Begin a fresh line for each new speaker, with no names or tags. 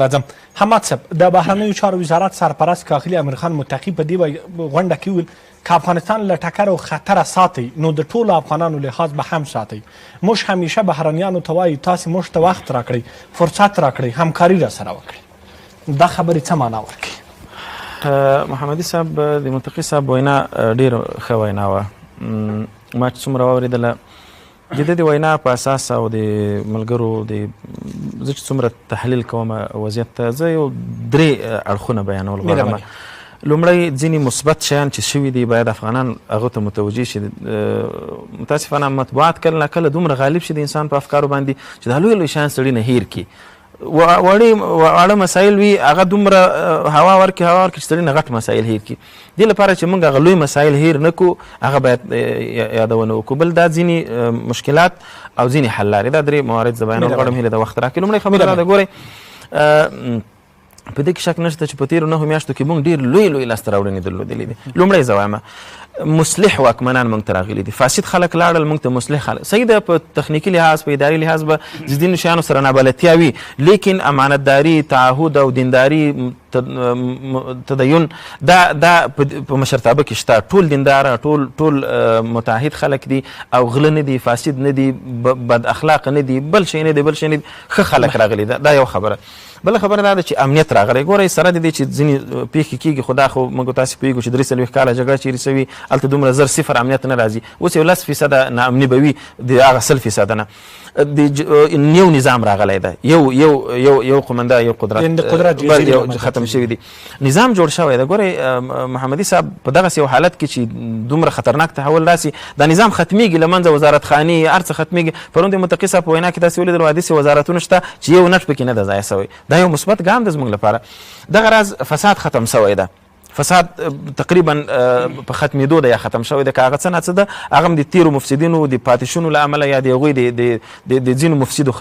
راځم حماد صاحب، د بهرنیو چارو وزارت سرپرست ښاغلي امیرخان متقي په دې غونډه کې وویل، که افغانستان له ټکر او خطره ساتئ نو د ټولو افغانانو لحاظ به هم ساتئ. موږ همیشه بهرنیانو ته وایو تاسې موږ ته وخت راکړئ، فرصت راکړئ، همکاري راسره وکړئ. دا خبرې څه معنا ورکوي؟
محمدي صاحب، د متقي صاحب وینا ډېره ښه وینا وه. ما چې څومره واورېدله د ده د وینا په اساس او د ملګرو د زه چې څومره تحلیل کوم وضعیت ته، زه یو درې اړخونه بیانول غواړم. لومړی، ځینې مثبت شیان چې شوي دي باید افغانان هغه ته متوجه شي. متاسفانه مطبوعات کله نا کله دومره غالب شي د انسان په افکارو باندې چې دا لوی لوی شیان سړي نه هیر کړي. وړې واړه مسایل وي، هغه دومره هوا ورکړي هوا ورکړي چې سړي نه غټ مسایل هیر کړي. دې لپاره چې موږ هغه لوی مسایل هیر نه کړو، هغه باید یادونه وکړو. بل دا ځینې مشکلات او ځینې حل لارې، دا درې موارد زه بیانول غواړم، هیله د وخت راکړي. لومړی خبره دا ده، ګورئ په دې کې شک نشته چې په تېرو 9 میاشتو کې موږ ډېر لوی لوی لاسته راوړنې درلودلې دي. لومړی زه وایم مصلح واکمنان موږ ته راغلي دي، فاسد خلک لاړل، موږ ته مصلح خلک. صحیح ده، په تخنیکي لحاظ په اداري لحاظ به د ځینو شیانو سره نابلدتیا وي، لیکن امانتداري، تعهد او دینداري، تدین دا دا په مشرتابه کې شته. ټول دیندار، ټول ټول متعهد خلک دي او غله نه دي، فاسد نه دي، بد اخلاق نه دي، بل شی نه دي، بل شی نه دي، ښه خلک راغلي. دا یو خبره. بله خبره دا ده چې امنیت راغلی. ګورئ سره د دې چې ځینې پېښې کېږي، خو دا خو موږ تاسې پوهېږو چې 43 کاله جګړه چیرې سوي، هلته دومره زر صفر امنیت نه راځي. اوس یو 10% ناامني به وي د هغه 100% نه. د یو نظام راغلی دی، یو یو یو یو قومنده، یو قدرت، یو ختم شوی دی، نظام جوړ شوی دی. ګورئ محمدي صاحب، په دغسې یو حالت کې چې دومره خطرناک تحول راسي، دا نظام ختمېږي له منځه، وزارتخانې هر څه ختمېږي. پرون د متقي صاحب په وینا کې تاسې ولیدل، داسې وزارتونه شته چې یو نټ پکې نه ده ضایع شوی. دا یو مثبت ګام دی زموږ لپاره. دغه راز فساد ختم شوی ده، فساد تقریبا په ختمېدو ده یا ختم شوی ده، که هغه څه نا څه ده، هغه هم د تېرو مفسدینو د پاتې شونو له امله یا د هغوی د ځینو مفسدو